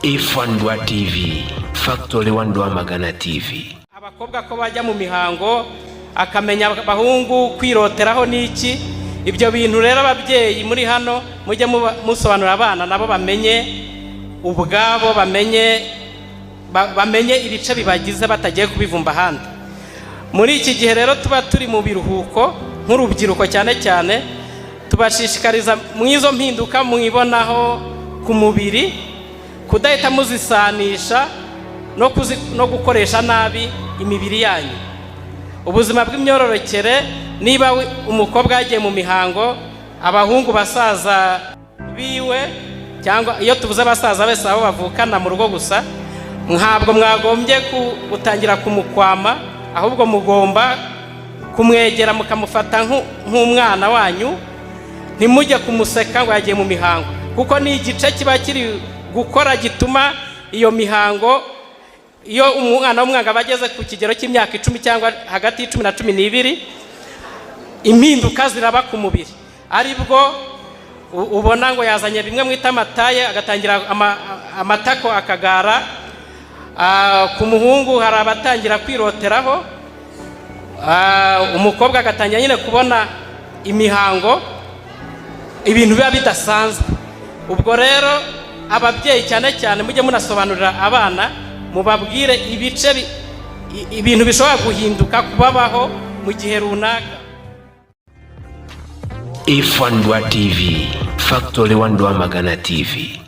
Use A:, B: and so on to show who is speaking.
A: Ifandwa TV, Factory One Rwamagana TV.
B: Abakobwa ko bajya mu mihango, akamenya abahungu kwiroteraho n'iki. Ibyo bintu rero, ababyeyi muri hano, mujye musobanurira abana, nabo bamenye ubwabo, bamenye ibice bibagize batagiye kubivumba ahandi. Muri iki gihe rero tuba turi mu biruhuko, nk'urubyiruko cyane cyane, tubashishikariza mu izo mpinduka mwibonaho ku mubiri kudahita muzisanisha no gukoresha nabi imibiri yanyu. Ubuzima bw'imyororokere, niba umukobwa yagiye mu mihango, abahungu basaza biwe, cyangwa iyo tuvuze basaza bese abo bavukana mu rugo gusa, ntabwo mwagombye gutangira kumukwama, ahubwo mugomba kumwegera mukamufata nk'umwana wanyu. Ntimujye kumuseka ngo yagiye mu mihango, kuko ni igice kiba kiri gukora gituma iyo mihango. Iyo umwana w'umwangavu ageze ku kigero cy'imyaka 10 cyangwa hagati ya 10 na 12, impinduka ziraba ku mubiri, aribwo ubona ngo yazanye bimwe mwita amataye, agatangira amatako akagara. Ku muhungu hari abatangira kwiroteraho, umukobwa agatangira nyine kubona imihango, ibintu biba bidasanzwe. Ubwo rero ababyeyi cyane cyane mujye munasobanurira abana, mubabwire ibice ibintu bishobora guhinduka kubabaho mu gihe runaka.
A: Ifandwa TV, Factory One Rwamagana TV.